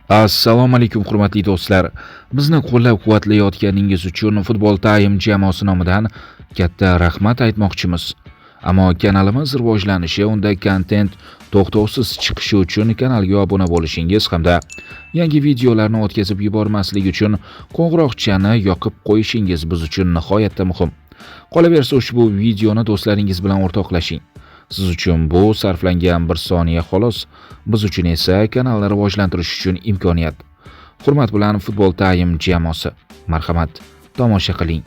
Assalomu alaykum hurmatli do'stlar. Bizni qo'llab-quvvatlayotganingiz uchun Futbol Time jamoasi nomidan katta rahmat aytmoqchimiz. Ammo kanalimiz rivojlanishi, unda kontent to'xtovsiz chiqishi uchun kanalga obuna bo'lishingiz hamda yangi videolarni o'tkazib yubormaslik uchun qo'ng'iroqchani yoqib qo'yishingiz biz uchun nihoyatda muhim. Qolaversa, ushbu videoni do'stlaringiz bilan o'rtoqlashing. Siz uchun bu sarflangan bir soniya xolos, biz uchun esa kanalni rivojlantirish uchun imkoniyat. Hurmat bilan Futbol Time jamoasi. Marhamat, tomosha qiling.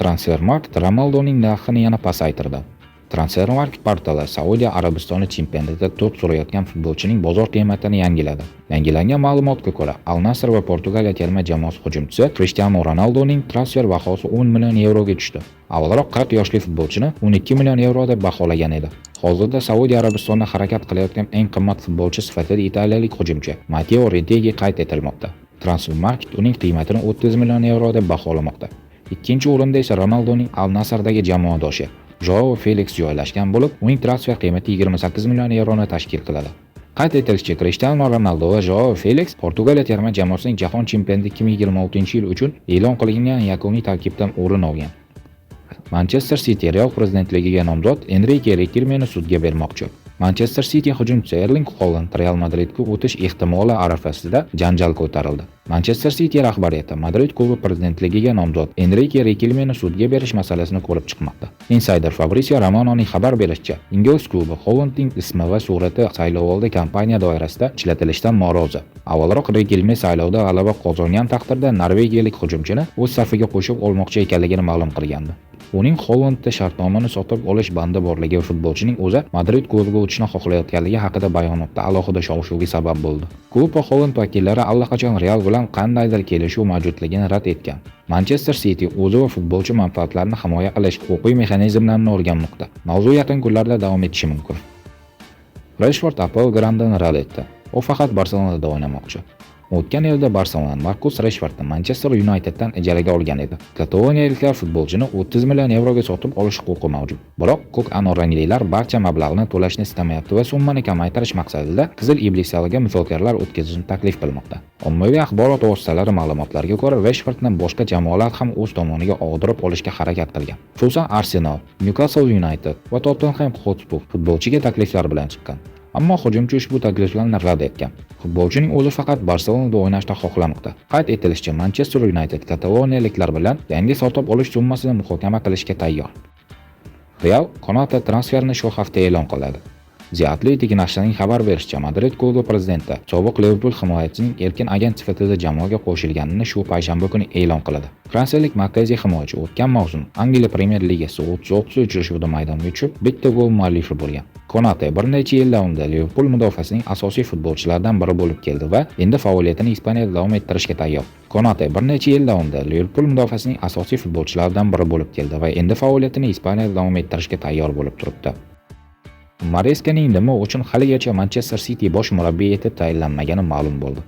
Transfermarkt Ronaldoning narxini yana pasaytirdi. Transfermarkt portali Saudiya Arabistoni chempionatida to'p surayotgan futbolchining bozor qiymatini yangiladi. Yangilangan ma'lumotga ko'ra, Al Nassr va Portugaliya terma jamoasi hujumchisi Cristiano Ronaldoning transfer bahosi 10 million yevroga tushdi. Avvalroq 40 yoshli futbolchini 12 million yevro deb baholagan edi. Hozirda Saudiya Arabistonida harakat qilayotgan eng qimmat futbolchi sifatida italiyalik hujumchi Matteo Retegui qayd etilmoqda. Transfermarkt uning qiymatini 30 million yevro deb baholamoqda. Ikkinchi o'rinda esa Ronaldoning Al Nassrdagi jamoadoshi Joao Felix joylashgan bo'lib, uning transfer qiymati 28 million yevroni tashkil qiladi. Qayd etilishicha, Cristiano Ronaldo va Joao Felix Portugaliya terma jamoasining Jahon chempionati 2026-yil uchun e'lon qilingan yakuniy tarkibdan o'rin olgan. Manchester City Real prezidentligiga nomzod Enrike Rikelmeni sudga bermoqchi. Manchester City hujumchisi Erling Haaland Real Madridga o'tish ehtimoli arafasida janjal ko'tarildi. Manchester City rahbariyati Madrid klubi prezidentligiga nomzod Enrike Rikelmeni sudga berish masalasini ko'rib chiqmoqda. Insider Fabrizio Romanoning xabar berishicha, ingliz klubi Haalandning ismi va surati saylovoldi kampaniya doirasida ishlatilishidan norozi. Avvalroq Rikelme saylovda g'alaba qozongan taqdirda norvegiyalik hujumchini o'z safiga qo'shib olmoqchi ekanligini ma'lum qilgandi. Uning Hollandda shartnomani sotib olish bandi borligi va futbolchining o'zi Madrid klubiga o'tishni xohlayotganligi haqida bayonotda alohida shov-shuvga sabab bo'ldi. Klub va Holland vakillari allaqachon Real bilan qandaydir kelishuv mavjudligini rad etgan. Manchester City o'zi va futbolchi manfaatlarini himoya qilish huquqiy mexanizmlarini o'rganmoqda. Mavzu yaqin kunlarda davom etishi mumkin. Rashford APL grandini rad etdi. U faqat Barselonada o'ynamoqchi. O'tgan yilda Barselona Markus Rashfordni Manchester Uniteddan ijaraga olgan edi. Kataloniyaliklar futbolchini 30 million yevroga sotib olish huquqi mavjud. Biroq ko'k anorranglilar barcha mablag'ni to'lashni istamayapti va summani kamaytirish maqsadida Qizil Iblislarga muzokaralar o'tkazishni taklif qilmoqda. Ommaviy axborot vositalari ma'lumotlariga ko'ra, Rashfordni boshqa jamoalar ham o'z tomoniga og'dirib olishga harakat qilgan. Xususan Arsenal, Newcastle United va Tottenham Hotspur futbolchiga takliflar bilan chiqqan. Ammo hujumchi ushbu takliflarni rad etgan. Futbolchining o'zi faqat Barselonada o'ynashni xohlamoqda. Qayd etilishicha, Manchester United kataloniyaliklar bilan yangi sotib olish summasini muhokama qilishga tayyor. Real Konate transferini shu hafta e'lon qiladi. The Athletic nashrining xabar berishicha, Madrid klubi prezidenti sobiq Liverpool himoyachisining erkin agent sifatida jamoaga qo'shilganini shu payshanba kuni e'lon qiladi. Fransiyalik markaziy himoyachi o'tgan mavsum Angliya Premyer Ligasi 39 uchrashuvda maydonga tushib, bitta gol muallifi bo'lgan. Konate bir necha yil davomida Liverpool mudofaasining asosiy futbolchilaridan biri bo'lib keldi va endi faoliyatini Ispaniyada davom ettirishga tayyor. Konate bir necha yil davomida Liverpool mudofaasining asosiy futbolchilaridan biri bo'lib keldi va endi faoliyatini Ispaniyada davom ettirishga tayyor bo'lib turibdi. Mareskaning nima uchun haligacha Manchester City bosh murabbiyi etib tayinlanmagani ma'lum bo'ldi.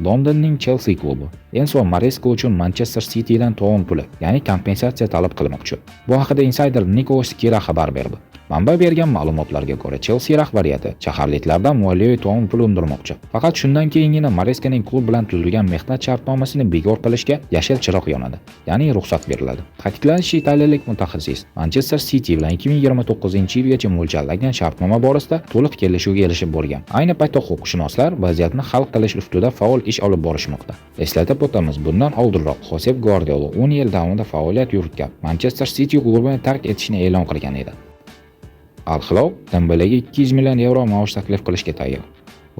Londonning Chelsea klubi Enso Mareska uchun Manchester Citydan tovon puli, ya'ni kompensatsiya talab qilmoqchi. Bu haqida insider Niko Skira xabar berdi. Manba bergan ma'lumotlarga ko'ra, Chelsea rahbariyati shaharliklardan moliyaviy tovon pul undirmoqchi. Faqat shundan keyingina Mareskaning klub bilan tuzilgan mehnat shartnomasini bekor qilishga yashil chiroq yonadi, ya'ni ruxsat beriladi. Ta'kidlanishicha, italiyalik mutaxassis Manchester City bilan 2029-yilgacha mo'ljallangan shartnoma borasida to'liq kelishuvga erishib bo'lgan. Ayni paytda huquqshunoslar vaziyatni hal qilish ustida faol ish olib borishmoqda. Eslatib o'tamiz, bundan oldinroq Xosep Gvardiola 10 yil davomida faoliyat yuritgan Manchester City klubini tark etishni e'lon qilgan edi. Al Hilol Dembelega 200 million yevro maosh taklif qilishga tayyor.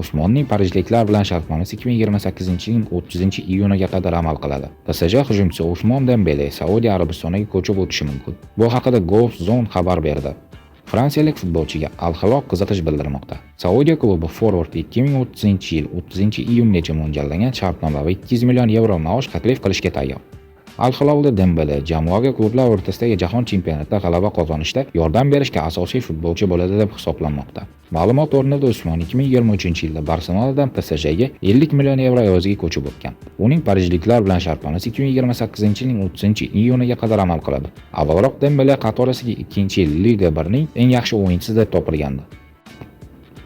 Usmonning parijliklar bilan shartnomasi 2028-yilning 30-iyuniga qadar amal qiladi. PSG hujumchisi Usmon Dembele Saudiya Arabistoniga ko'chib o'tishi mumkin. Bu haqida Golf Zone xabar berdi. Fransiyalik futbolchiga Al Hilol qiziqish bildirmoqda. Saudiya klubi forvard 2030-yil 30-iyungacha mo'ljallangan shartnoma va 200 million yevro maosh taklif qilishga tayyor. Al-Hilolda Dembele jamoaga klublar o'rtasidagi jahon chempionatida g'alaba qozonishda yordam berishga asosiy futbolchi bo'ladi deb hisoblanmoqda. Ma'lumot o'rnida, Usmon 2023-yilda Barselonadan PSJga 50 million yevro evaziga ko'chib o'tgan. Uning parijliklar bilan shartnomasi 2028-yilning 30-iyuniga qadar amal qiladi. Avvalroq Dembele qatorasiga ikkinchi yil Liga 1ning eng yaxshi o'yinchisi deb topilgandi.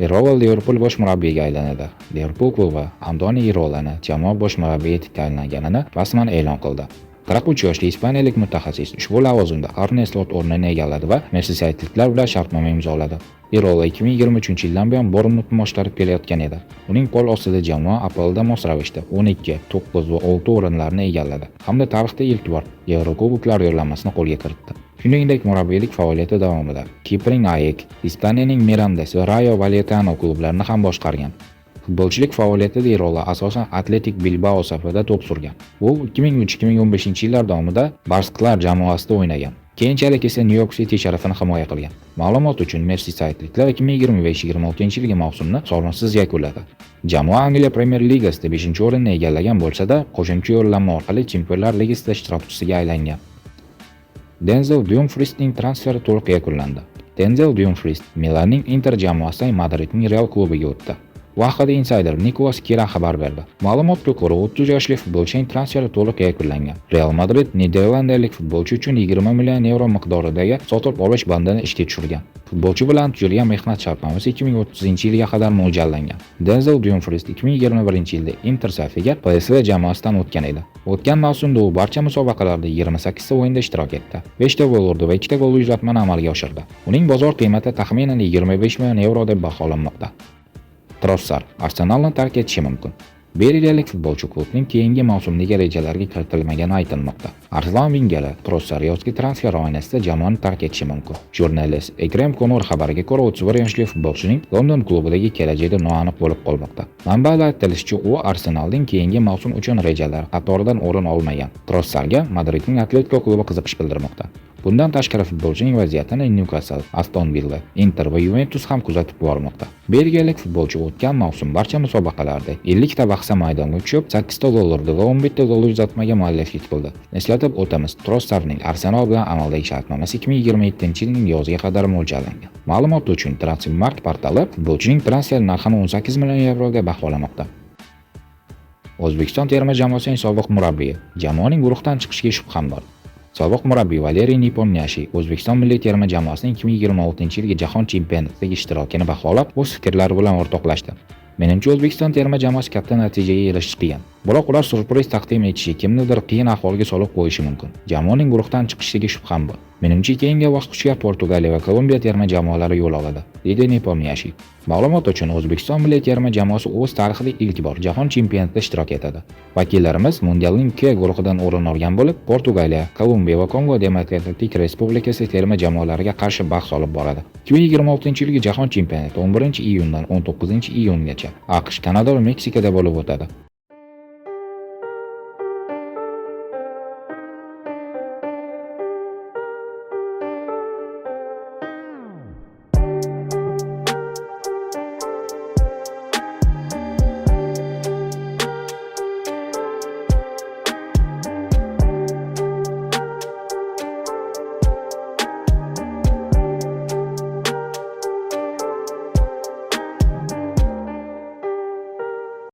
Irola Liverpul bosh murabbiyiga aylanadi. Liverpul klubi Andoni Irolani jamoa bosh murabbiyi etib tayinlanganini rasman e'lon qildi. 43 yoshli ispaniyalik mutaxassis ushbu lavozimda Arne Slot o'rnini egalladi va mersisaydliklar bilan shartnoma imzoladi. Irola 2023-yildan buyon Bornmutni boshqarib kelayotgan edi. Uning qo'l ostida jamoa APLda mos ravishda 12, 9 va 6 o'rinlarni egalladi hamda tarixda ilk bor Yevrokuboklar yo'llanmasini qo'lga kiritdi. Shuningdek, murabbiylik faoliyati davomida Kiprning AEK, Ispaniyaning Mirandes va Rayo Vallecano klublarini ham boshqargan. Futbolchilik faoliyatida Irola asosan Atletik Bilbao safida to'p surgan. U 2003-2015 yillar davomida Basklar jamoasida o'ynagan. Keyinchalik esa New York City sharafini himoya qilgan. Ma'lumot uchun, Mersisaydliklar 2025-26 yilgi mavsumni sovrinsiz yakunladi. Jamoa Angliya Premier Ligasida 5-o'rinni egallagan bo'lsa-da, qo'shimcha yo'llanma orqali Chempionlar Ligasida ishtirokchisiga aylangan. Denzel Dumfriesning transferi to'liq yakunlandi. Denzel Dumfries Milanning Inter jamoasidan Madridning Real klubiga o'tdi. Bu haqida insider Nikolas Kira xabar berdi. Ma'lumotga ko'ra, 30 yoshli futbolchining transferi to'liq yakunlangan. Real Madrid niderlandiyalik futbolchi uchun 20 million yevro miqdoridagi sotib olish bandini ishga tushirgan. Futbolchi bilan tuzilgan mehnat shartnomasi 2030-yilga qadar mo'ljallangan. Denzel Dumfries 2021-yilda Inter safiga PSV jamoasidan o'tgan edi. O'tgan mavsumda u barcha musobaqalarda 28 ta o'yinda ishtirok etdi. 5 ta gol urdi va 2 ta gol uzatmani amalga oshirdi. Uning bozor qiymati taxminan 25 million yevro deb baholanmoqda. Trossar Arsenalni tark etishi mumkin. Belgiyalik futbolchi klubning keyingi mavsumdagi rejalariga kiritilmagani aytilmoqda. Arslon Vingeri Trossar yozgi transfer oynasida jamoani tark etishi mumkin. Jurnalist Ekrem Konur xabariga ko'ra, 31 yoshli futbolchining London klubidagi kelajagi noaniq bo'lib qolmoqda. Manbada aytilishicha, u Arsenalning keyingi mavsum uchun rejalari qatoridan o'rin olmagan. Trossarga Madridning Atletico klubi qiziqish bildirmoqda. Bundan tashqari, futbolchining vaziyatini Newcastle, Aston Villa, Inter va Yuventus ham kuzatib bormoqda. Belgiyalik futbolchi o'tgan mavsum barcha musobaqalarda 50 ta bahsda maydonga tushib, 8 ta gol urdi va 11 ta gol uzatmaga mualliflik qildi. Eslatib o'tamiz, Trossarning Arsenal bilan amaldagi shartnomasi 2027-yilning yoziga qadar mo'ljallangan. Ma'lumot uchun, Transfermarkt portali futbolchining transfer narxini 18 million yevroga baholamoqda. O'zbekiston terma jamoasining sobiq murabbiyi: jamoaning guruhdan chiqishiga shubham bor. Sobiq murabbiy Valeriy Nepomnyashiy O'zbekiston milliy terma jamoasining 2026-yilgi Jahon chempionatidagi ishtirokini baholab, o'z fikrlari bilan o'rtoqlashdi. Menimcha, O'zbekiston terma jamoasi katta natijaga erishishi qiyin. Biroq ular syurpriz taqdim etishi, kimnidir qiyin ahvolga solib qo'yishi mumkin. Jamoaning guruhdan chiqishiga shubham bor. Menimcha, keyingi bosqichga Portugaliya va Kolumbiya terma jamoalari yo'l oladi, dedi Nepomnyashiy. Ma'lumot uchun, O'zbekiston milliy terma jamoasi o'z tarixida ilk bor Jahon chempionatida ishtirok etadi. Vakillarimiz mundialning K guruhidan o'rin olgan bo'lib, Portugaliya, Kolumbiya va Kongo Demokratik Respublikasi terma jamoalariga qarshi bahs olib boradi. 2026-yilgi Jahon chempionati 11-iyundan 19-iyungacha AQSh, Kanada va Meksikada bo'lib o'tadi.